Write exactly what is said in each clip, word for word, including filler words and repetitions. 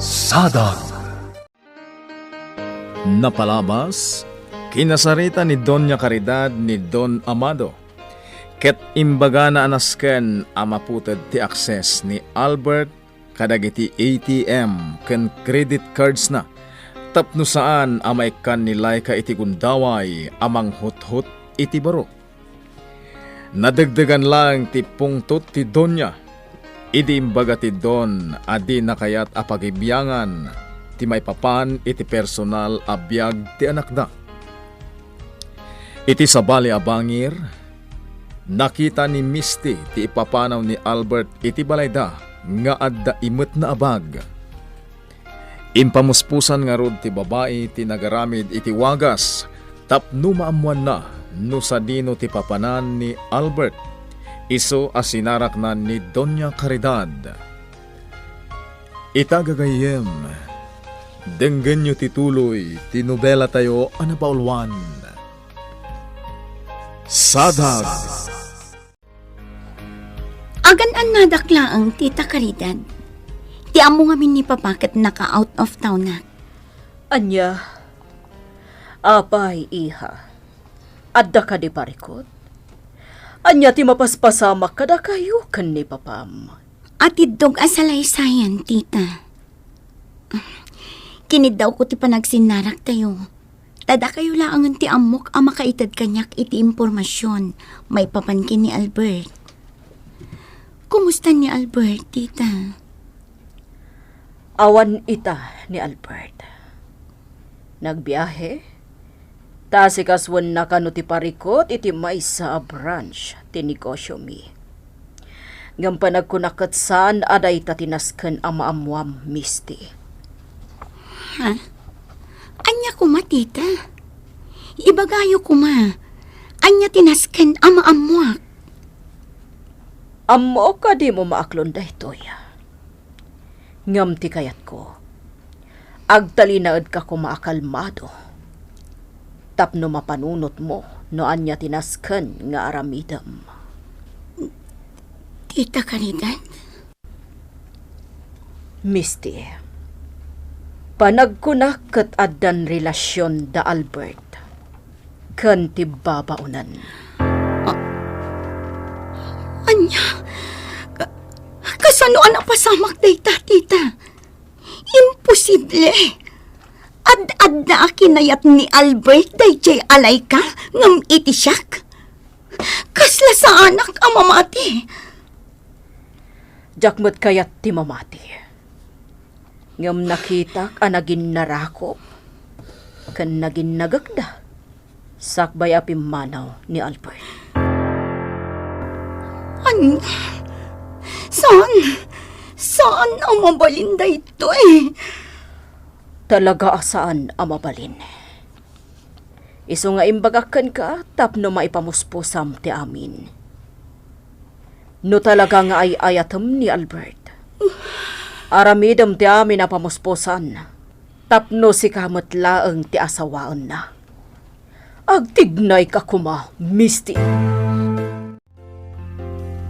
Sadag. Napalabas, kinasarita ni Doña Caridad ni Don Amado, ket imbagana a nasken a maputed ti akses ni Albert kadagiti A T M ken credit cardsna tapno saan a maikkan ni Laika iti gundaway a manghuthot iti baro. Nadegdegan laeng ti pungtot ti Doña idi imbaga ti Don a dina kayat a pagibiangan ti maipapan iti personal a biag ti anakda. Iti sabali a bangir, nakita ni Misty ti ipapanaw ni Albert iti balayda nga adda imetna a bag. Impamuspusan ngarud ti babai ti nagaramid iti wagas tapno maammoanna no sadino ti papanan ni Albert, isu a sinarakna ni Doña Caridad. Ita, gagayyem, denggenyo ti tuloy ti nobelatayo a napauluan, Sadag. Agan-annadak laeng, Tita Caridad. Ti ammo ngamin ni Papa ket naka-out of townak. Ania? Apay, iha? Adda kadi parikut? Ania ti mapaspasamak kadakayo ken ni Papam? Atiddog a salaysayan, Tita. Kiniddawko ti panagsinnaraktayo. Ta dakayo laengen ti ammok a makaited kaniak iti impormasion maipapan ken ni Albert. Kumusta ni Albert, Tita? Awan ita ni Albert. Nagbiahe, ta asikasuenna kano ti parikut iti maysa a branch ti negosiomi. Ngem panagkunak ket saan a dayta ti nasken a maammuam, Misty. Ha? Ania koma, Tita? Ibagayo koma, ania ti nasken a maammuak? Ammok a dimo maaklon daytoy. Ngem ti kayatko, agtalinaedka koma a kalmado tapno mapanunotmo no ania ti nasken nga aramidem. Tita Caridad? Misty, panagkunak ket addan relasion da Albert ken ti babaonen. A-, ania? Ka-, kasano a napasamak dayta, Tita? Imposible! Ad-adda a kinayat ni Albert daydiay a Laika ngem iti siak? Kasla saanak a mamati. Diak met kayat ti mamati. Ngem nakitak a naginnarakop ken naginnagekda sakbay a pimmanaw ni Albert. Ania? Saan? Saan a mabalin daytoy? Talaga a saan a mabalin. Isu nga imbagak kenka tapno maipamuspusam ti amin. No talaga nga ay-ayatem ni Albert, aramidem ti amin a pamuspusan tapno sika met laeng ti asawaenna. Agtignayka koma, Misty.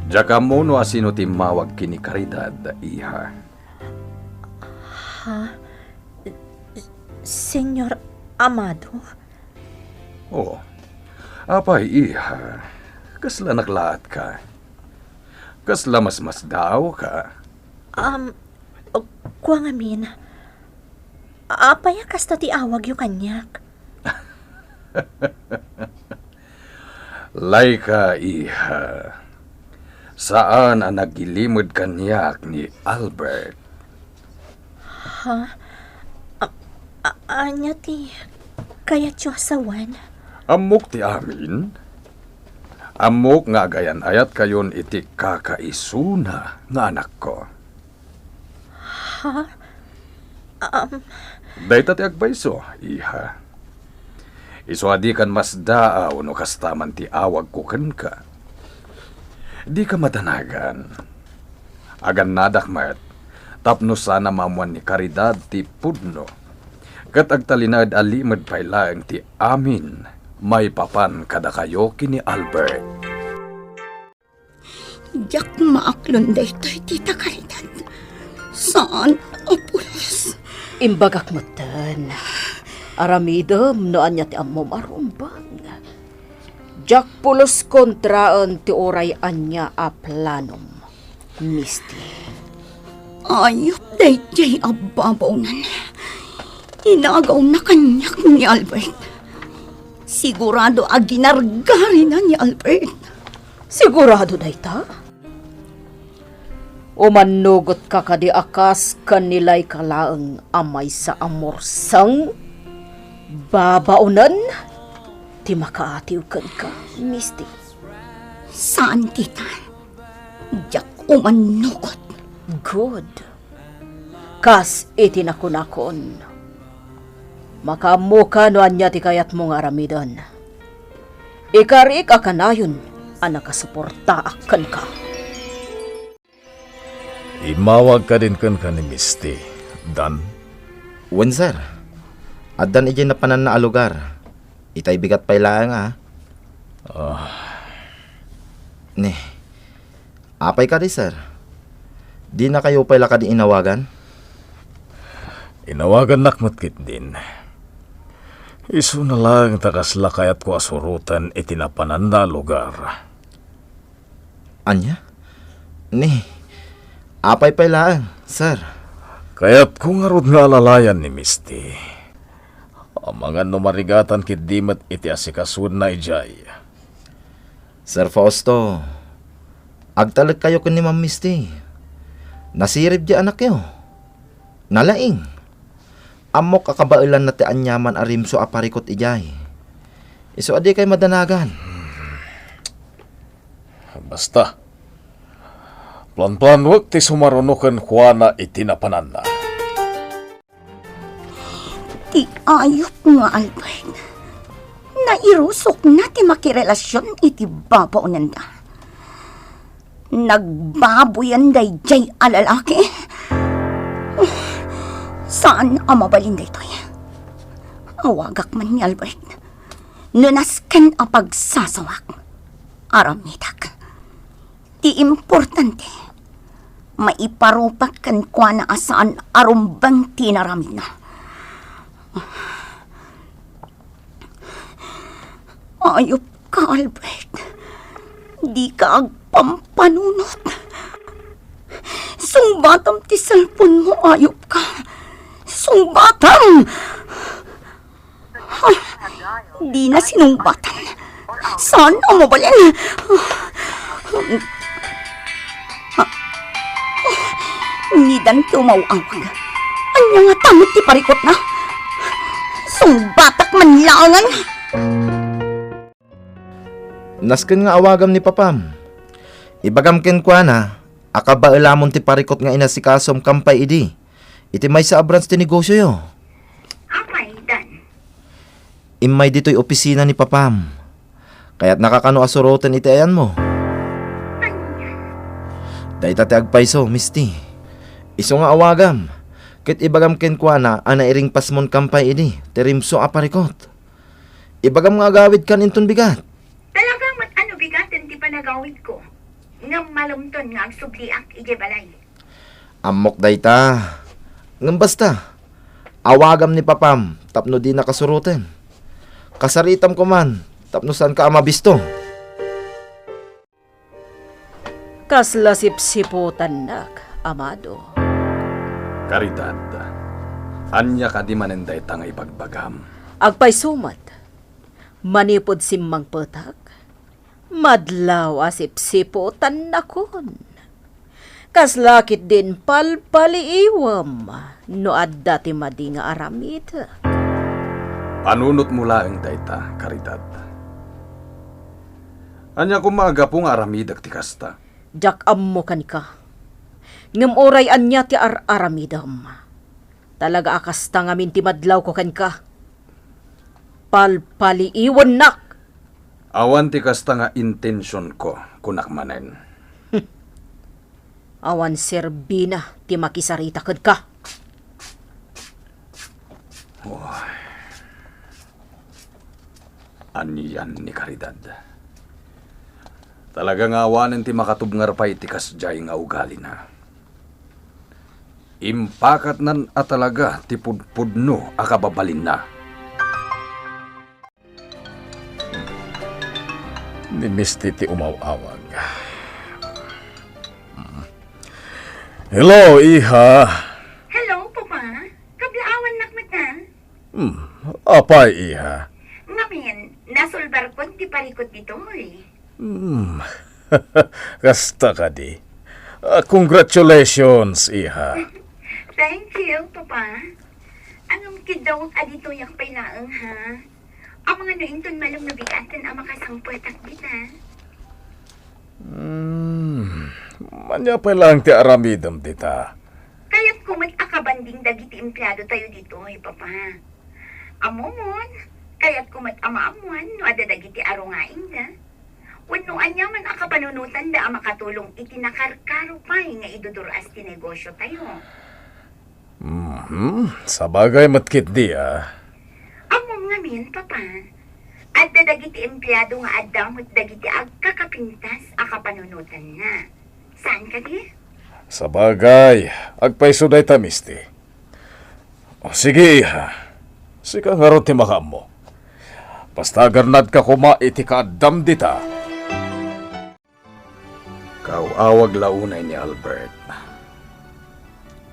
Diak ammo no asino ti immawag ken ni Caridad, iha. Ha? Señor Amado? Oh, apay, iha? Kasla naklaatka? Kasla masmasdaawka? Um, kua ngamin, apay a kasta ti awagyo kaniak? Laika, iha. Saan a nagilimed kaniak ni Albert. Ha? A-, a-, ania ti kayatyo a sawen? Ammok ti amin. Ammok nga agayan-ayatkayon iti kakaisuna nga anakko. Ha? Um. Dayta ti agpayso, iha. Isu a dikan masdaaw no kasta man ti awagko kenka. Dika madanagan. Agannadak met tapno saan a maammoan ni Caridad ti pudno. Ket agtalinaed a limed pay laeng ti amin maipapan kadakayo ken ni Albert. Diak maaklon daytoy, Tita Caridad. Saan a pulos. Imbagak metten, aramidem no ania ti ammom a rumbeng. Diak pulos kontraen ti uray ania a planom, Misty. Ayup daydiay a babaonen. Inagawna kaniak ni Albert. Sigurado a ginargarina ni Albert. Sigurado dayta? Umannugotka kadi a kas ken ni Laika laeng a maysa a murseng? Babaonen ti makaatiw kenka, Misty. Saan, tita. Diak umannugot. Good. Kas iti nakunakon, makaammoka no ania ti kayatmo nga aramiden. Ikarik a kanayon a nakasuportaak kenka. Immawag kadin kenka ni Misty, Dan? Wen, sir. Addan idiay napananna a lugar. Itay bigat pay laeng, a. Ah. Ni, apay kadi, sir? Dinakayo pay la kadi inawagan? Inawagannak met ketdin. Isuna laeng ta kasla kayatko a suroten iti napananna a lugar. Ania? Ni, apay pay laeng, sir? Kayatko ngarud nga alalayan ni Misty. Amangan no marigatan ketdi met iti asikasuenna idiay. Sir Fausto, agtalekkayo ken ni Ma'am Misty. Nasirib ti anakyo. Nalaing. Ammok a kabaelanna ti aniaman a rimso a parikut idiay. Isu a dikay madanagan. Basta, planplanuek ti sumaruno kenkuana iti napananna. Ti ayup nga Albert, nairusokna ti makirelasion iti babaonenda. Nagbaboyan daydiay a lalaki. Saan a mabalin daytoy. Awagak man ni Albert. No nasken a pagsasawak, aramidek. Ti importante, maiparupak kenkuana a saan a rumbeng ti inaramidna. Ayup ka, Albert. Dika agpampanunot. Sungbatam ti cellphone mo, ayup ka. Sungbatam! Ha? Dina sinungbatan. Saan a mabalin? Ha? Ni Dan ti umaw-awag. Ania ngata met ti parikutna? Sungbatak man laengen. Nasken nga awagam ni papam. Ibagam kenkuana a kabaelamon ti parikut nga inasikasom kampay idi iti maysa a branch ti negosioyo. Apay, Dan? Immay ditoy opisina ni papam. Kayatnaka kano a suroten iti ayanmo? Ania? Dayta ti agpayso, Misty. Isu nga awagam, ket ibagam kenkuana a nairingpasmon kampay idi ti rimso a parikut. Ibagam nga agawidkan inton bigat. Talaga met a no bigaten ti panagawidko, ngem malemton nga agsubliak idiay balay. Ammok dayta. Ngem basta, awagam ni papam tapno dinaka suroten. Kasaritam koman tapno saanka a mabisto. Kasla sipsiputannak, Amado. Caridad, ania kadi manen dayta nga ibagbagam? Agpayso met, manipud simmangpetak, madlaw a sipsiputannakon. Kasla ketdin palpaliiwem no adda ti madi nga aramidek. Panunotmo laeng dayta, Caridad. Ania koma a gapu nga aramidek ti kasta? Diak ammo kenka. Ngem uray ania ti ar-aramidem, talaga a kasta ngamin ti madlawko kenka. Palpaliiwennak! Awan ti kasta nga intensionko, kunak manen. Awan serbina ti makisarita kenka. Oy. Anian ni Caridad? Talaga nga awanen ti makatubngar pay iti kasdiay nga ugalina. impakatnan a talaga ti pudpudno a kababalinna. Ni Misty ti umaw-awag. Hello, iha. Hello, Papa. Kablaawannak met, a? Hmm, apay, iha? Ngamin, nasolbarkon ti parikut ditoy. Hmm, kasta kadi. Ah, congratulations, iha. Thank you, Papa. Ngem kiddawek a ditoyak pay laeng, ha? Amangan no inton malem no bigaten a makasangpetak dita. Hmm, ania pay laeng ti aramidem dita? Kayatko met a kabanding dagiti empleado tayo ditoy, Papa. Ammomon, kayatko met a maammoan no adda dagiti arungaingda wenno aniaman a kapanunotanda a makatulong iti nakarkaro pay nga idudur-as ti negosio tayo. Mhm, sabagay met ketdi, a. Ammom ngamin, Papa. Adda dagiti empleado nga adda met dagiti agkakapintas a kapanunotanna. Saan kadi? Sabagay, agpayso dayta, Misty. O, sige, iha. Sika ngarud ti makaammo. Basta agannadka koma iti kaaddam dita. Kaaw-awag la unay ni Albert.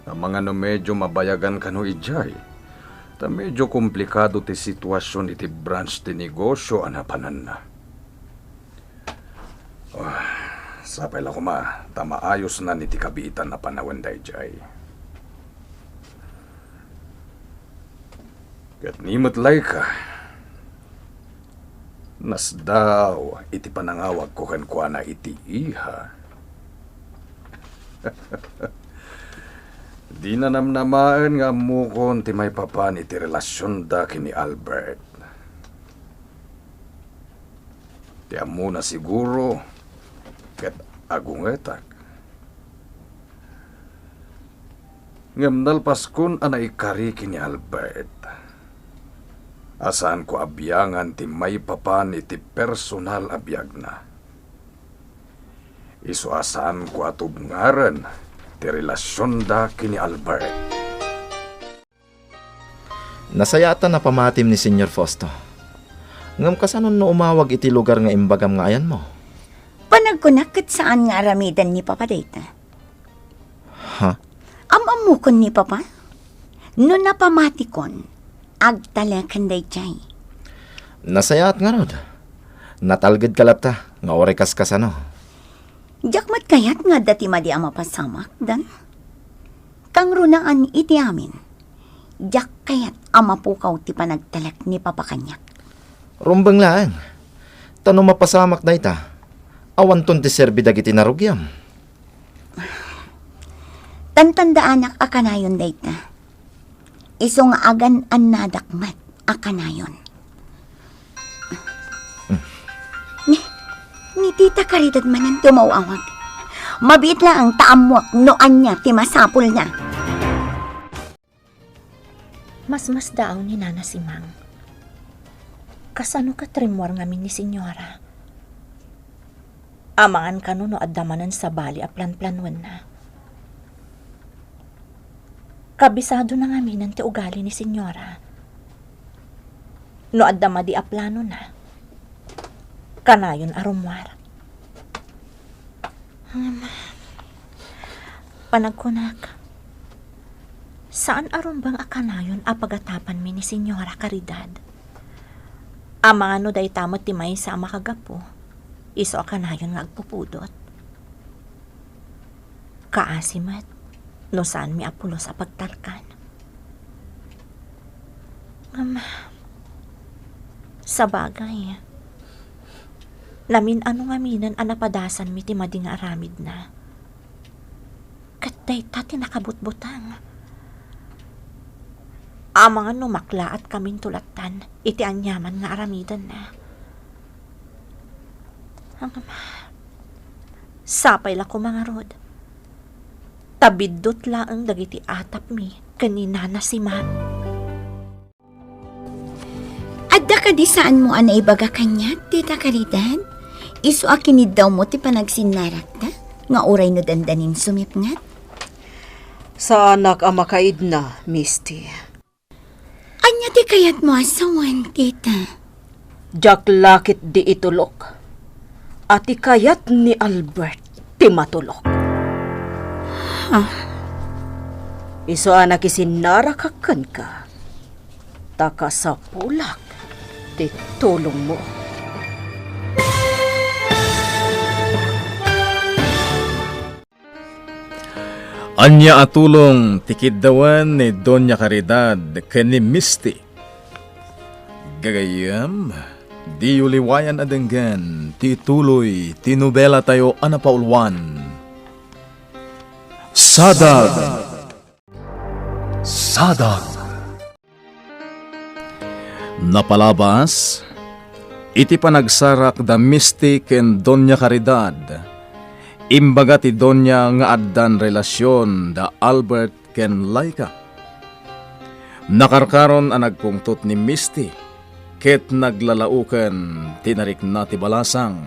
Amangan no medyo mabayagan kano idiay, ta medyo komplikado ti situasion iti branch ti negosio a napananna. Ah, sapay la koma ta maayosnan iti kabiitan a panawen daydiay. Ket ni met layka, nasdaaw iti panangawagko kenkuana iti iha. Dina namnamaen nga ammokon ti maipapan iti relasionda ken ni Albert. Ti ammona siguro ket agungetak. Ngem nalpaskon a naikari ken ni Albert a saanko a biangan ti maipapan iti personal a biagna. Isu a saanko a tubngaren ti relasionda ken ni Albert. Nasayaat a napamatim ni Señor Fausto. Ngem kasano no umawag iti lugar nga imbagam nga ayanmo? Panagkunak ket saan nga aramiden ni Papa dayta. Ha? Am-ammokon ni Papa? No napamatikon, agtaleken daydiay. Nasayaat ngarud. Natalgedka latta nga uray kaskasano. Diak met kayat nga adda ti madi a mapasamak, Dan. Kangrunaan iti amin. Diak kayat a mapukaw ti panagtalek ni Papa kaniak. Rumbeng laeng. Ta no mapasamak dayta, awanton ti serbi dagiti narugiam. Tantandaanak a kanayon dayta. Isu nga agan-annadak met a kanayon. Ni, ni Tita Caridad manen ti umaw-awag. Mabiit laeng ta ammuak no ania ti masapulna. Masmasdaaw ni Nana Simang. Kasano ket rimmuar ngamin ni Señora? Amangan kano no adda manen sabali a planplanuenna. Kabisadona ngaminen ti ugali ni Señora. No adda madi a planona, kanayon a rummuar. Ngem, panagkunak, saan a rumbeng a kanayon a pagatapanmi ni Señora Caridad. Amangan no dayta met ti maysa a makagapu, isu a kanayon nga agpupudot. Kaasi met no saanmi a pulos a pagtalkan. Ngem, sabagay, namin-ano ngaminen a napadasanmi ti madi nga aramidna. Ket dayta ti nakabutbutang. Amangan no maklaat kaminto lattan iti aniaman nga aramidenna. Ngem, sapay la koma ngarud ta biddut laeng dagiti atapmi ken ni Nana Simang. Adda kadi saanmo a naibaga kaniak, Tita Caridad? Isu a kiniddawmo ti panagsinnarakta nga uray no dandanin sumipnget? Saanak a makaidna, Misty. Ania ti kayatmo a sawen, tita? Diak la ketdi itulok a ti kayat ni Albert ti matulok. Ha? Isu a nakisinnarak kenka, ta kasapulak ti tulongmo. Ania a tulong ti kiddawen ni Doña Caridad ken ni Misty? Gagayyem, diyo liwayan a denggen ti tuloy ti nobelatayo a napauluan, Sadag! Sadag! Napalabas, iti panagsarak da Misty ken Doña Caridad, imbaga ti Doña nga addan relasion da Albert ken Laika. Nakarkaron a nagpungtot ni Misty ket naglalaoken ti narikna ti balasang.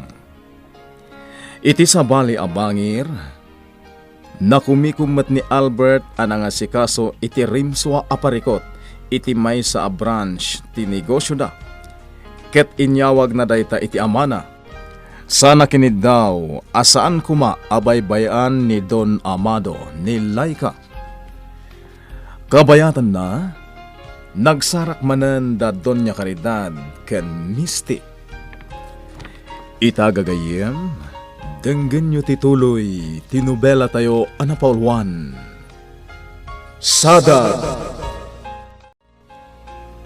Iti sabali a bangir, nakumikom met ni Albert a nangasikaso iti rimsua a parikot iti maysa a branch ti negosioda, ket inyawagna dayta iti amana. Sana kiniddaw a saan koma a baybay-an ni Don Amado ni Laika. Kabayatanna, nagsarak manen da Doña Caridad ken Misty. Ita gagayyem, denggenyo ti tuloy ti nobelatayo a napauluan, Sadag!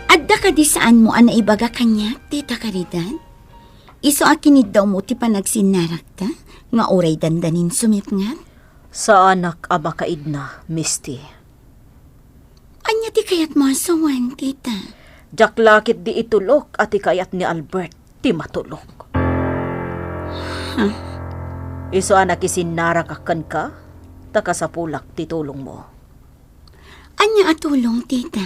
Adda kadi saanmo a naibaga kaniak, Tita Caridad? Isu a kiniddawmo ti panagsinnarakta nga uray dandanin sumipnget? Saanak a makaidna, Misty. Ania ti kayatmo a sawen, tita? Diak la ketdi itulok a ti kayat ni Albert ti matulok. Huh? Isu a nakisinnarak kenka, ta kasapulak ti tulongmo. Ania a tulong, tita?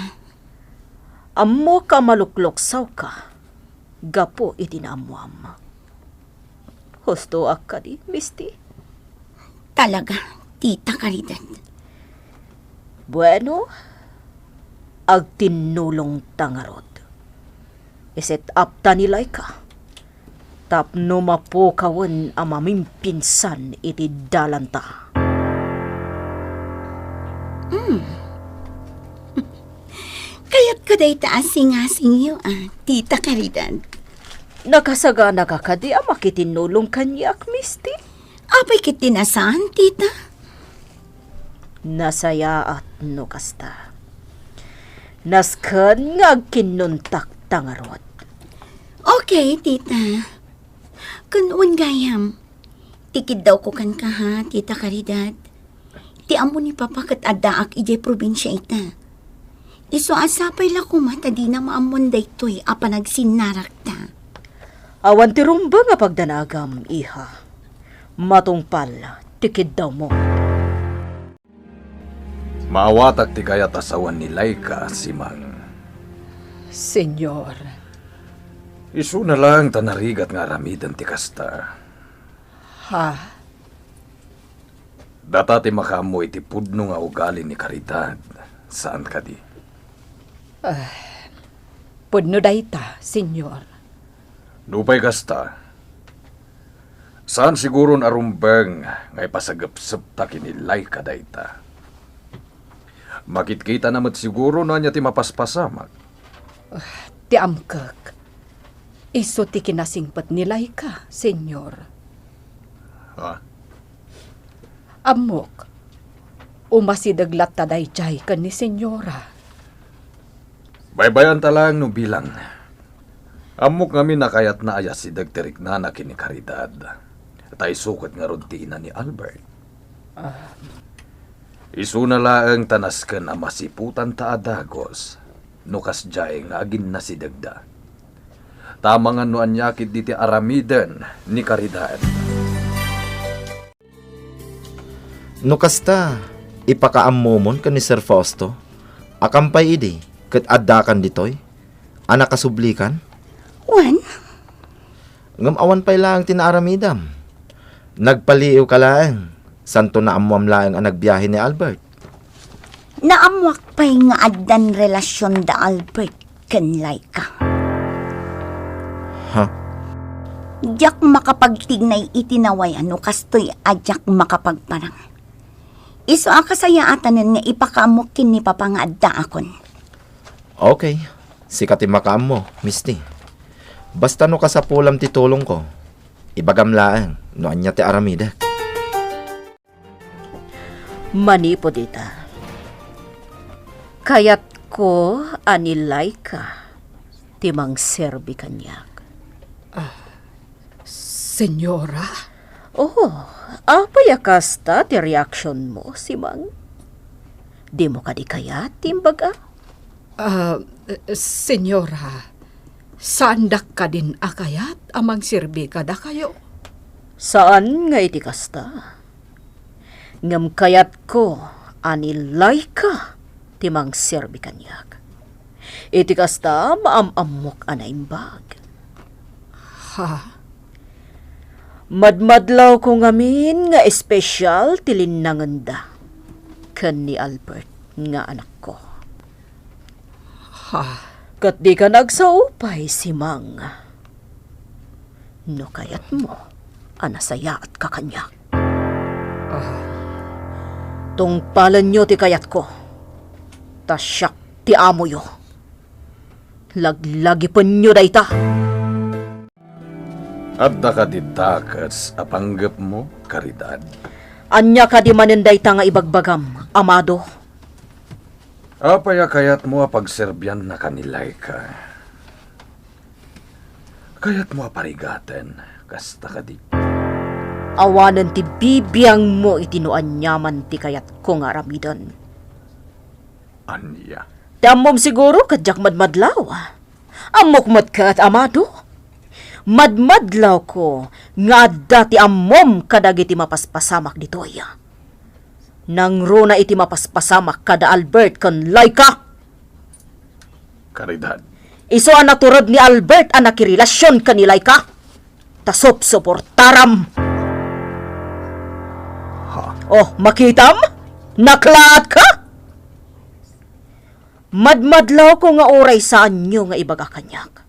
Ammok a malukloksawka gapu iti naammoam. Hustoak kadi, Misty? Talaga, Tita Caridad. Bueno, agtinnulongta ngarud. Iset-apta ni Laika tapno mapukawen a mamimpinsan iti dalanta. Hmm. Kayatko dayta a singasingyo, a, Tita Caridad. Nakasaganaka kadi a makitinnulong kaniak, Misty? Apay ket ti nasaan, tita? Nasayaat no kasta. Nasken nga agkinnuntakta ngarud. Okay, tita. Ken wen gayam, ti kiddawko kenka ha, Tita Caridad. Ti ammo ni Papa ket addaak idiay probinsia ita. Isu a sapay la koma ta dina maammuan daytoy a panagsinnarakta. Awan ti rumbeng a pagdanagam, iha. Matungpal ti kiddawmo. Maawatak ti kayat a sawen ni Laika, Simang. Señor. Isuna laeng ta narigat nga aramiden ti kasta. Ha? Data ti makaammo iti pudno nga ugali ni Caridad, saan kadi? Ah, pudno dayta, Señor. Nupay kasta, saan siguron a rumbeng nga ipasagepsepta ken ni Laika dayta. Makitkitana met siguro no ania ti mapaspasamak. Ah, ti amkek, isu ti kinasingpet ni Laika, Señor. Ha? Ammok, umasideg latta daydiay ken ni Señora. Baybay-anta laeng no bilang. Ammok ngamin a kayatna a yasideg ti riknana ken ni Caridad. Ta isu ket ngarud ti ina ni Albert. Ah. Isuna laeng ta nasken a masiputanta a dagus no kasdiay nga aginnasidegda. Ta amangan no ania ketdi ti aramiden ni Caridad. No kasta, ipakaammomon ken ni Sir Fausto a kampay idi ket addakan ditoy a nakasublikan? Wen? Ngem awan pay laeng ti naaramidam. Nagpaliiwka laeng, santo naammoam laeng a nagbiahe ni Albert. Naammoak pay nga addan relasion da Albert ken Laika. Ha? Diak makapagtignay iti naway a no kastoy a diak makapagparang. Isu a kasayaatanen nga ipakaammok ken ni Papa nga addaakon. Okay. Sika ti makaammo, Misty. Basta no kasapulam ti tulongko, ibagam laeng no ania ti aramidek. Manipud ita, kayatko a ni Laika ti mangserbi kaniak. Ah, Senyora? Oh, apay a kasta ti reaksionmo, Simang? Dimo kadi kayat ti imbaga? Ah, Senyora, saandak kadin a kayat a mangserbi kadakayo? Saan nga iti kasta. Ngem kayatko a ni Laika ti mangserbi kaniak. Iti kasta, maam-ammok a naimbag. Ha? Madmadlawko ngamin nga espesyal ti linnangenda ken ni Albert nga anakko. Ha? Ket dika nagsaupay, Simang. No kayatmo a nasayaatka kaniak. Ay. Tungpalenyo ti kayatko, ta siak ti amoyo. Laglagipenyo dayta. Adda kadi dakes a panggepmo, Caridad? Ania kadi manen dayta nga ibagbagam, Amado? Apay a kayatmo a pagserbianna ka ni Laika? Kayatmo a parigaten, kasta kadi? Awanen ti bibiangmo iti no aniaman ti kayatko nga aramiden. Ania? Ti ammom siguro ket diak madmadlaw. Ammok met ket, Amado. Madmadlawko nga adda ti ammom kadagiti mapaspasamak ditoy. Nangruna iti mapaspasamak kada Albert ken Laika. Caridad. Isu a natured ni Albert a nakirelasion ken ni Laika. Ta supsuportaram. Ha? Oh, makitam? Naklaatka? Madmadlawko nga uray saanyo nga ibaga kaniak.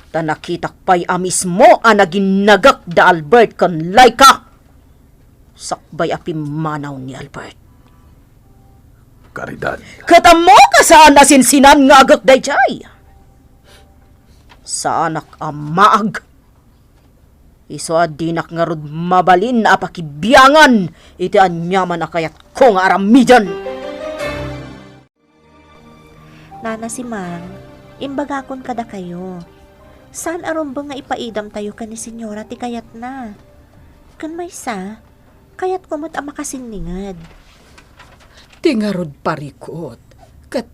Ta nakitak pay a mismo a naginnagak da Albert ken Laika. Sakbay a pimmanaw ni Albert. Caridad. Ket ammok a saan a sinsinan nga agek daydiay. Saanak a maag. Isu a dinak ngarud mabalin a pakibiangan iti aniaman a kayatko nga aramiden. Nana Simang, imbagakon kadakayo. Saan a rumbeng nga ipaidamtayo ken ni Senyora ti kayatna. Ken maysa, kayatko met a makasinninged. Ti ngarud parikut, ket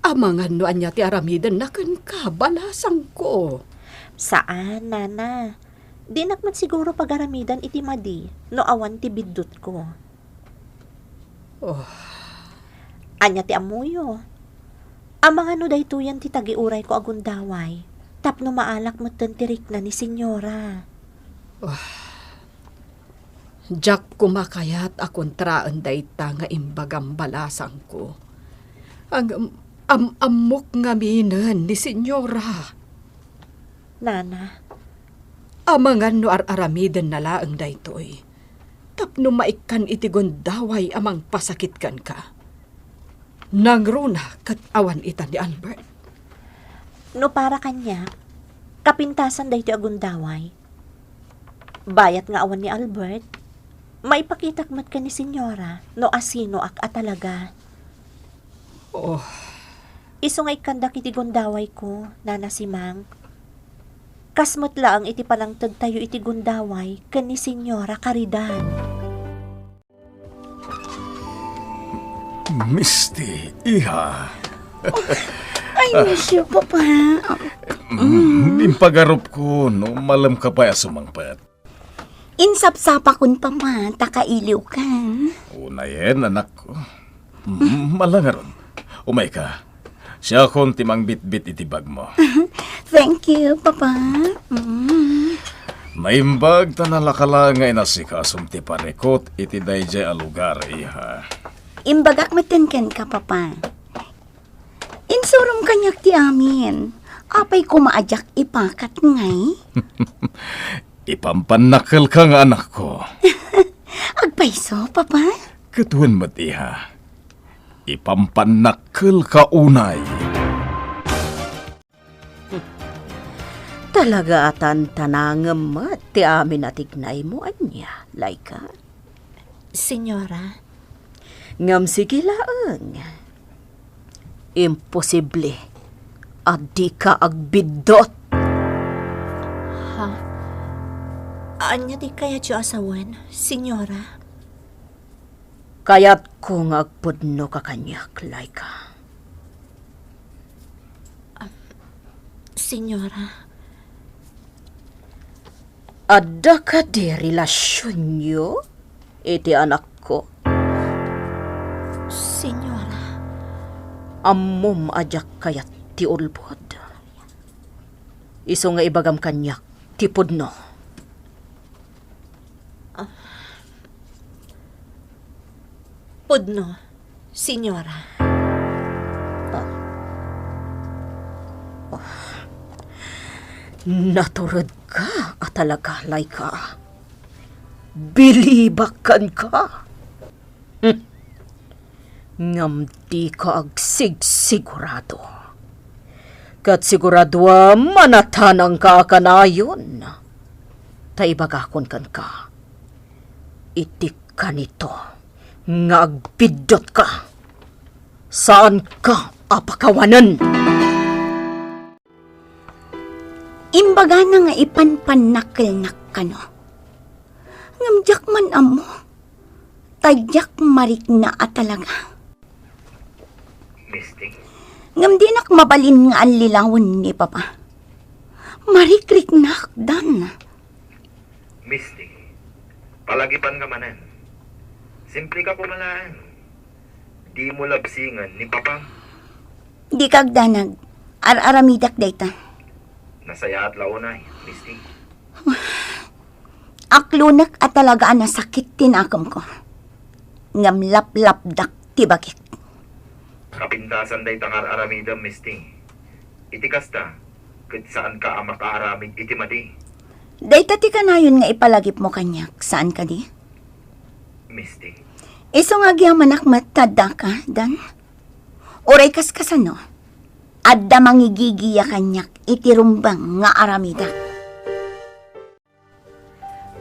amangan no ania ti aramidenna kenka, balasangko. Saan, Nana. Dinak met siguro pagaramiden iti madi no awan ti biddutko. Oh. Ania ti ammoyo? Amangan no daytoyen ti tagiurayko a gundaway tapno maalak metten ti rikna ni Senyora. Oh. Diak koma kayat a kontraen dayta nga imbagam, balasangko. Ngem am-ammok ngaminen ni Senyora. Nana. Amangan no ar-aramidenna laeng daytoy tapno maikkan iti gundaway a mangpasakit kenka. Nangruna ket awan ita ni Albert. No para kaniak, kapintasan daytoy a gundaway. Bayat nga awan ni Albert, maipakitak met ken ni Senyora no asinoak a talaga. Oh. Isu nga ikkandak iti gundawayko, Nana Simang. Kas met laeng iti panangtedtayo iti gundaway ken ni Senyora Caridad. Misty, iha. I miss you, Papa. Mm, impagarupko no malemka pay a sumangpet. Insapsapakon, Papa, ta kailiwkan. Unayen, anakko. Mm, ala ngarud. Umayka. Siakon ti mangbitbit iti bagmo. Thank you, Papa. Mm. Naimbag ta nalaka laeng nga inasikasom ti parikut iti daydiay a lugar, iha. Imbagak metten kenka, Papa. Insurom kaniak ti amin. Apay koma a diak ipakat ngay? Ipampannakkelka nga anakko. Agpayso, Papa? Ket wen met, iha. Ipampannakkelka unay. Talaga a tantanangem met ti amin a tignaymo, ania, Laika? Senyora. Ngem sige laeng. Imposible a dika agbiddut. Ha? Ania ti kayatyo a sawen, Senyora? Kayatko nga agpudnoka kaniak, Laika. Senyora. Adda kadi relasionyo iti anakko? Senyora. Ammom a diak kayat ti ulbod. Isu nga ibagam kaniak ti pudno. Ah. Pudno, Senyora. Ah. Ah. Naturedka a talaga, Laika. Bilibak kenka. Hmm. Ngem dika agsigsigurado. Ket siguraduem a natanangka a kanayon. Ta ibagakon kenka, iti kanito nga agbiddutka, saanka a pakawanen. Imbagana nga ipanpannakkelnak kano. Ngem diak man ammo, ta diak marikna a talaga. Misty? Ngem dinak mabalin nga allilawen ni Papa. Marikriknak, Dan. Misty, palagipan ka manen. Simple ka kumalaen. Dimo labsingen ni Papa. Dika agdanag. Ar-aramidak dayta. Nasayaat la unay, Misty. Aklonek a talaga a nasakit ti nakemko. Ngem laplapdak ti bagik. Kapintasan dayta nga ar-aramidem, Misty. Iti kasta, ket saanka a makaaramid iti madi. Dayta ti kanayon nga ipalagipmo kaniak, saan kadi? Misty. Isu nga agyamanak met ta addaka, Dan. Uray kaskasano, adda mangigigiya kaniak iti rumbeng nga aramidak.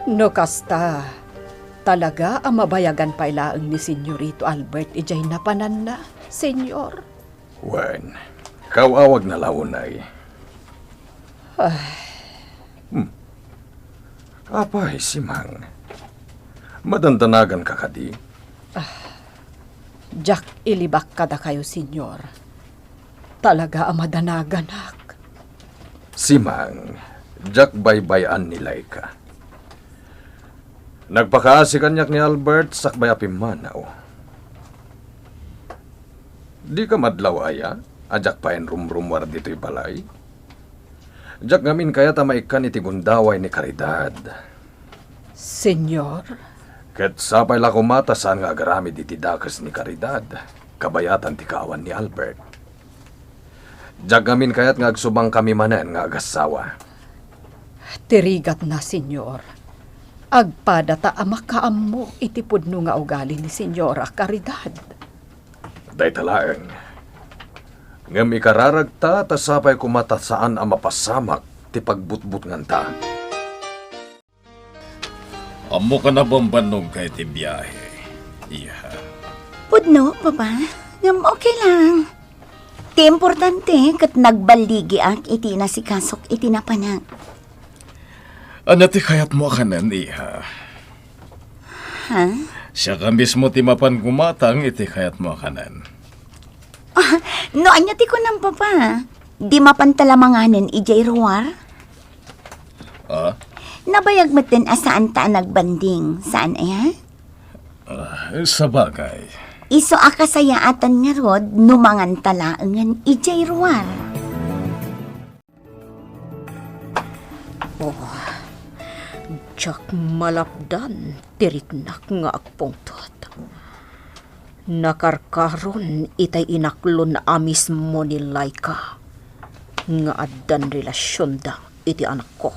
No kasta, talaga a mabayagan pay laeng ni Senyorito Albert idiay napananna, Senyor. Wen, kaaw-awagna la unay. Ay. Hmm. Apay, Simang. Madandanaganka kadi? Ah, diak ilibak kadakayo, Senyor. Talaga a madanaganak. Simang, diak baybay-an ni Laika. Nagpakaasi kaniak ni Albert sakbay a pimmanaw. Dika madlaw aya a diak payen rumrummuar ditoy balay? Diak ngamin kayat a maikkan iti gundaway ni Caridad. Senyor? Ket sapay la koma ta saan nga agaramid iti dakes ni Caridad, kabayatan ti kaawan ni Albert. Diak ngamin kayat nga agsubangkami manen nga agassawa. Ti rigatna, Senyor. Agpadata a makaammo iti pudno nga ugali ni Senyora Caridad. Dayta laeng. Ngem ikararagta ta sapay koma ta saan a mapasamak ti pagbutbutnganta. Ammok a nabambannog ka iti biahe, iha. Pudno, Papa. Ngem okay lang. Ti importante, ket nagballigiak iti inasikasok iti napanak. Ania ti kayatmo a kanen, iha? Ha? Siaka mismo ti mapan kumatang iti kayatmo a kanen. Ah, no ania ti kunam, Papa? Di mapanta la manganen idiay ruar? Ah? Nabayag metten a saanta a nagbanding, saan aya? Ah, sabagay. Isu a kasayaatan ngarud no manganta laengen idiay ruar. Oh, diak malapdan ti riknak nga agpungtot. Nakarkaron itay inaklon a mismo ni Laika nga addan relasionda iti anakko.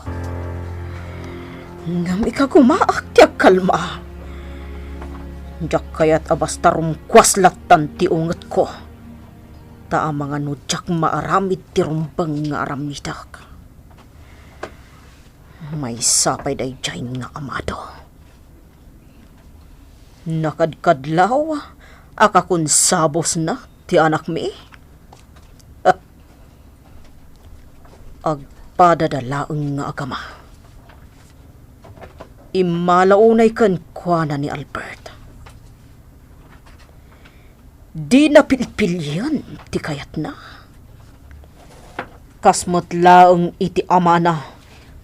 Ngem ikagumaak ti agkalma. Diak kayat a basta rumkuas lattan ti ungetko. Ta amangan no diak maaramid ti rumbeng nga aramidek. Maysa pay daydiay nga amado. Nakadkadlaw a kakonsabosna ti anakmi. Agpadada laeng nga agama. Immala unay kenkuana ni Albert. Dina pilpilian ti kayatna. Kas met laeng iti amana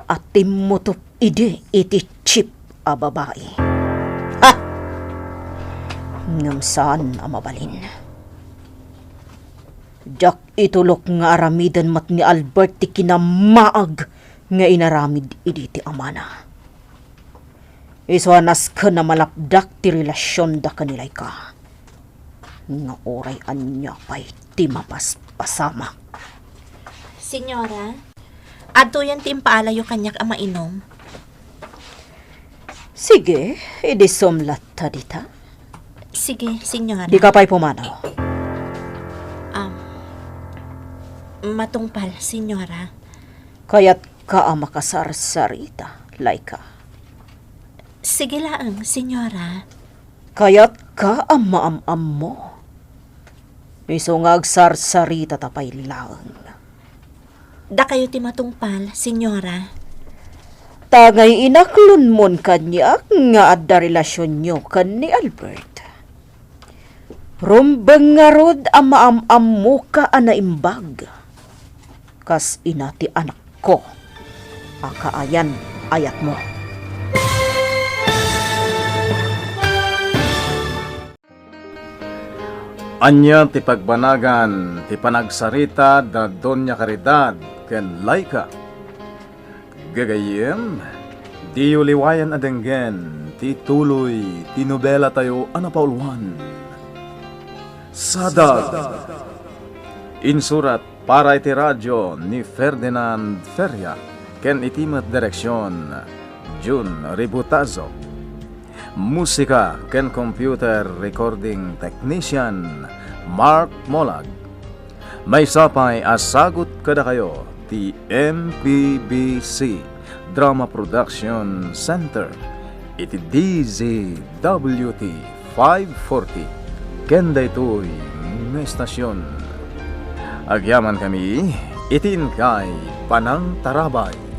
a timmutup idi iti chip a babai. Ha! Ngem saan a mabalin. Diak itulok nga aramiden met ni Albert ti kinamaag nga inaramid idi ti amana. Isu a nasken a malapdak ti relasionda ken ni Laika. Nga uray ania pay ti mapaspasamak. Senyora, adtoyen ti impaalayo kaniak a mainom. Sige, idisum latta dita. Sige, senyora. Dika pay pumanaw. Um, matungpal, senyora. Kayatka a makasarsarita, Laika? Sige laeng, senyora. Kayatka a maam-ammo? Isu nga agsarsaritata pay laeng. Dakayo ti matungpal, senyora. Ta ngay inaklonmon kaniak nga adda relasionyo ken ni Albert. Rumbeng ngarud a maam-ammoka a naimbag. Kas ina ti anakko a kaayan-ayatmo. Ania ti pagbanagan ti panagsarita da Doña Caridad ken Laika? Gagayyem, diyo liwayan a denggen ti tuloy ti nobelatayo a napauluan, Sadag. Insurat para iti radio ni Ferdinand Feria ken iti met direksion, Jun Ributazo. Musika ken computer recording technician, Mark Molag. Maysa pay a sagut kadakayo ti M P B C Drama Production Center iti D Z W T five forty ken daytoy nga estasion. Agyamankami iti inkay panangtarabay.